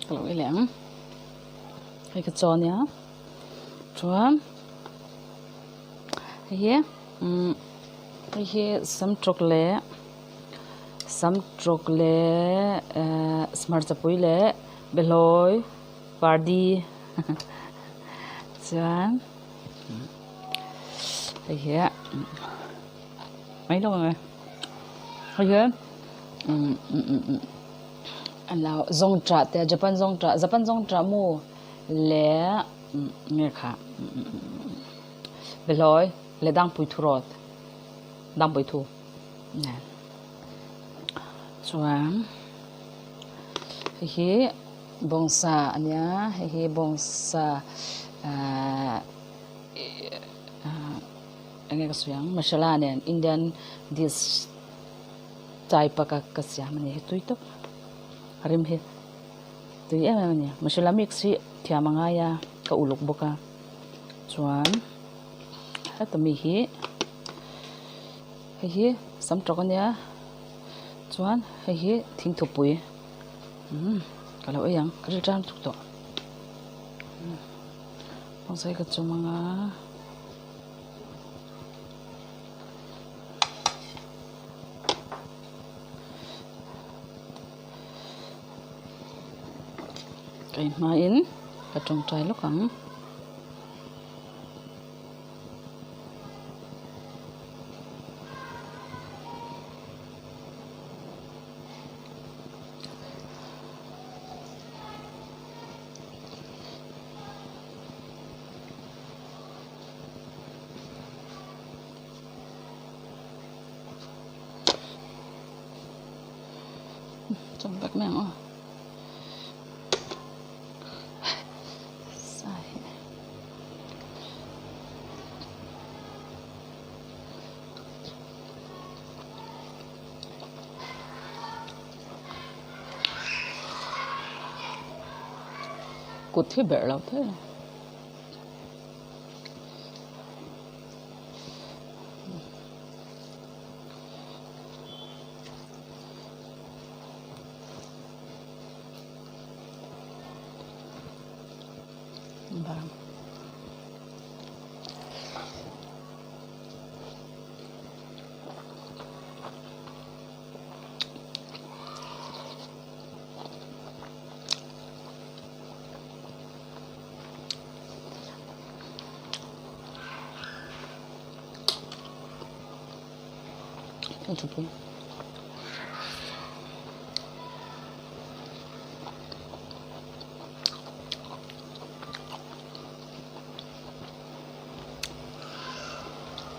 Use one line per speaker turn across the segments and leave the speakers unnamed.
Ka lo ei leh ang. Hei ka chaw ania chuan hei hi umm hei hi samtawk leh samtawk leh ehh hmarchapui leh behlawi pardi chuan hei hi mai lo ang e hei hi umm umm lo zawngṭah te Japan zawngṭah Japan zawngṭah mu leh nge kha behlawi leh dangpui thu rawt dangpui thu nen chuan hei hi bawngsa a nia hei hi bawngsa ahh eng nge ka sawi ang masala nen Indian dish. Chai paka ka siam a ni hi tui tawp a rim hi tui em em a ni masala mix hi thiam a ngai a ka uluk bawk a chuan heta mi hi hei hi sam tawk a nia chuan hei hi thingthupui umm ka lo ei ang ka rilṭam lutuk tawh bawngsawi ka chum ang a. Ka inhmain ka tawngtai lawk ang. Chawm vek mai ang aw sa hi kut hi berh lo thei.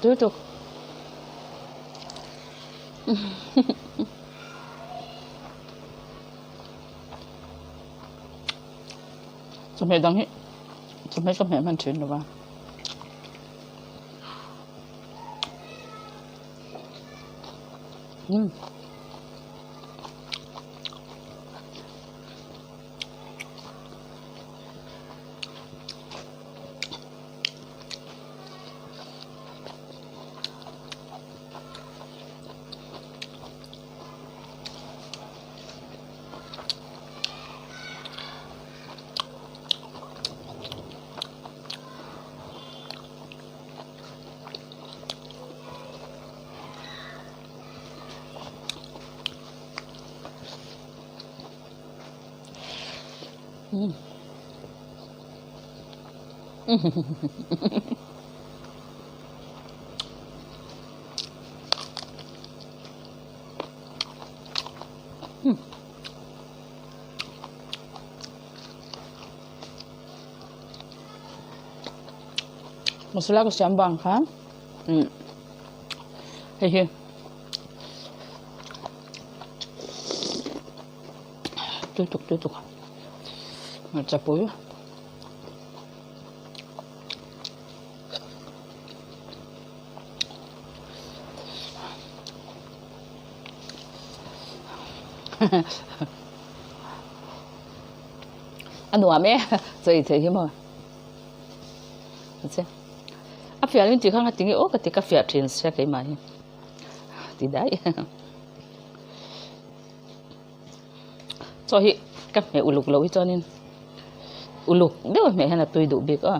Tui tuk. Chawhmeh dang hi chawhmeh ka hmeh hman thin lo va. Umm. Umm. Masala ka siam vang khan umm hei hi tui tuk tui tuk hmarcha pui. A nuam e chawi theih hi maw a fiah min tih kha nga tinge aw ka ti ka fiah thin sia keimah hi ti daih chaw hi ka. Ka hmeh uluk loh hi chuanin uluk deuh a hmeh hian a tui duh bik a.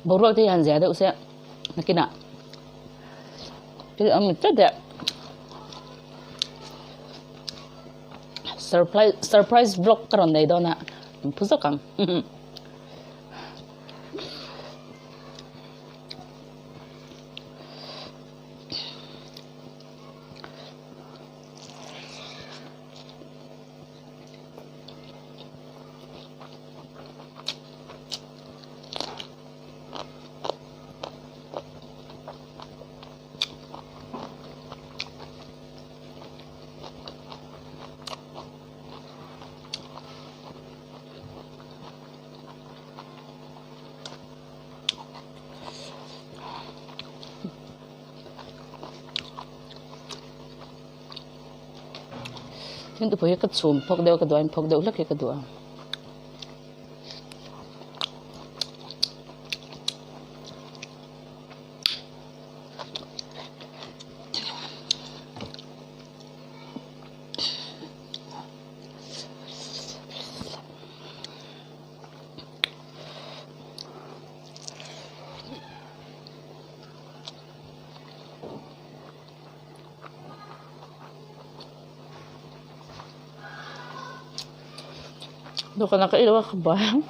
Boruak te hi han zia deuh se nakinah thil awm tlat leh surprise surprise vlog ka rawn nei dawn a in phu zawk ang. Tin tupui hi ka chhum phawk deuh a ka duain phawk deuh hlek hi ka duh a. Dawhkanah ka ei lo a ka buai ang.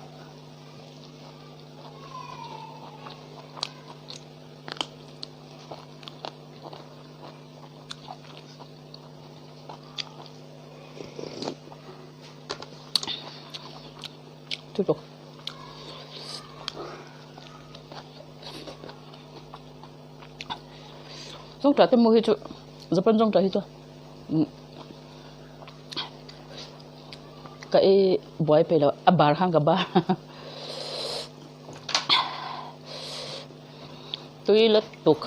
Tui bawk. Zawngṭah te mu hi chu Japan zawngṭah hi chu ka ei buai peih lo a bar khan ka bar tui lutuk.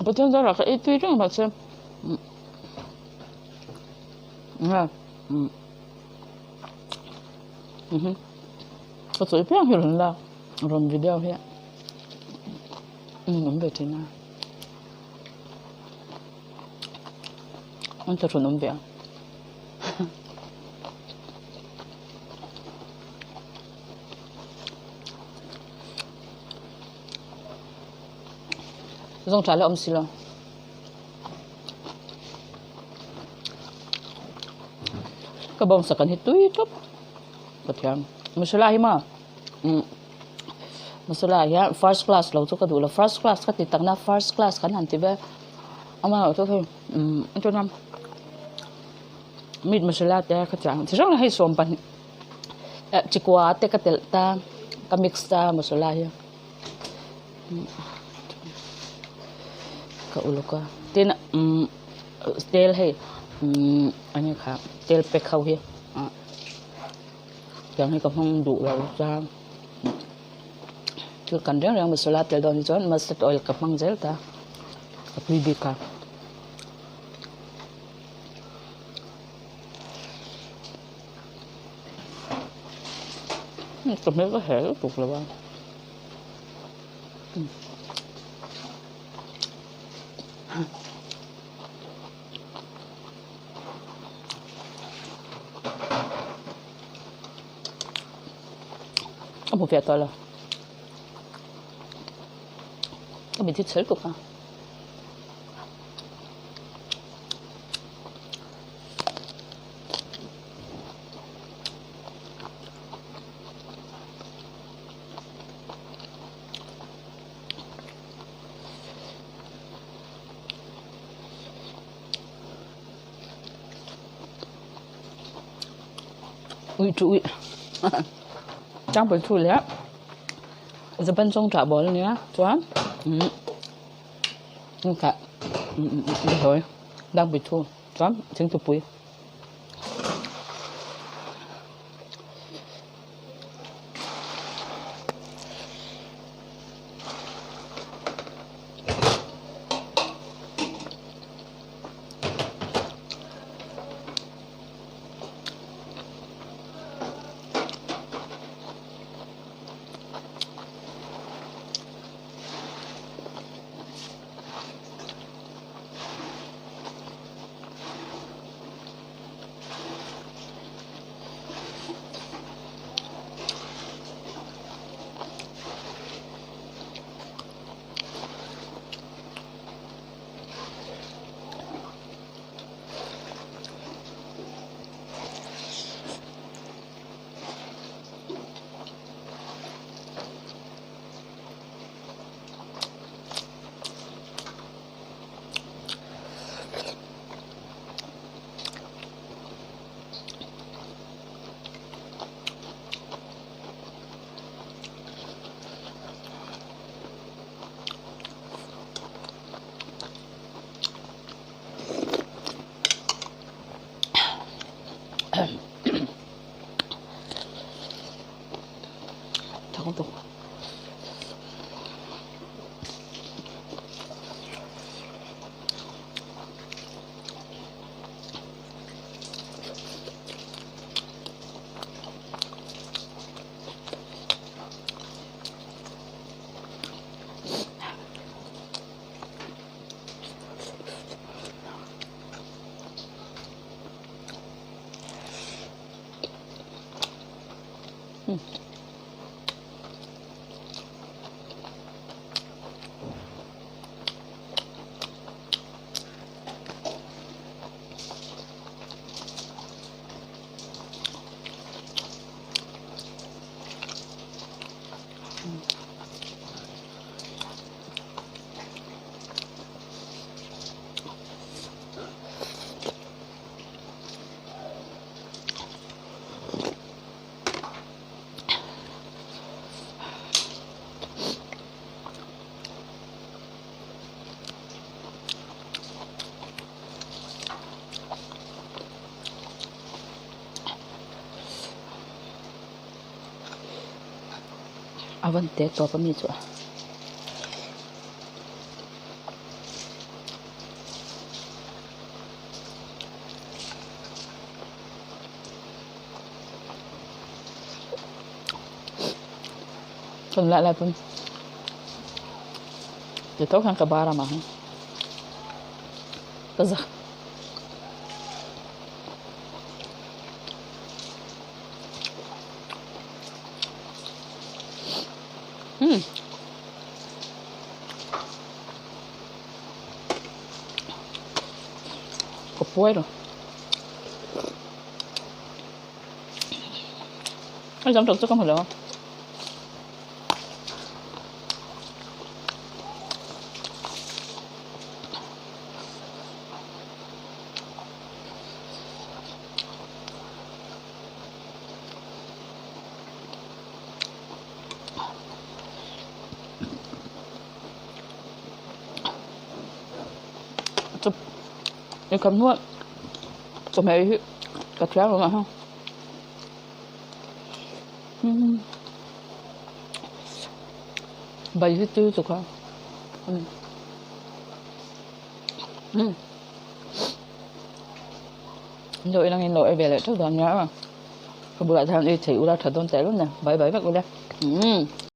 Pathian zarah ka ei tui reng mahse ka sawi piang hi rawn lak rawn video hi an awm ve thin a an thlahrun awm ve a. Zawng tha la awm si lo. Ka bawng sak an hi tui tawp ka thiam. Masala hi maw masala ah hian first class lo chu ka duh lo first class ka ti tak na first class kan han ti ve amaherawhchu hei chuan meat masala te ka ti ang chi hrang hrang hei 12 chikua te ka telh ta ka mix ta masala hi. Ka uluk a tin umm tel hei umm eng nge kha tel pack ho hi ah tiang hi ka hmang duh lo chuan thil kan reng reng masala tel dawn hi chuan mustard oil ka hmang zel ta a tui bik a. Ka hmel ka herh lutuk lo a. A hmu fiah tawh lo. Ka mit hi chhel tuk a. Ui chu ui. Tlangpui thu leh Japan chawng ṭah bawl a nia chuan umm kah hawi tlangpui thu chuan thingthupui. A van te tawp a mi chu a. Chun lai lai pawn ti tho khan ka bar a mah hi ka zak. Hmm. Ka puai lo. Ai dám được cho con phải không? I kham hnuai chawhmeh hi ka thiam lo mahse bai hi tui lutuk a Lo in angin lo ei ve leh teuh dawn nia ka bulah te hian ei thei ula tha dawn teh lul nen bai bai vek ule.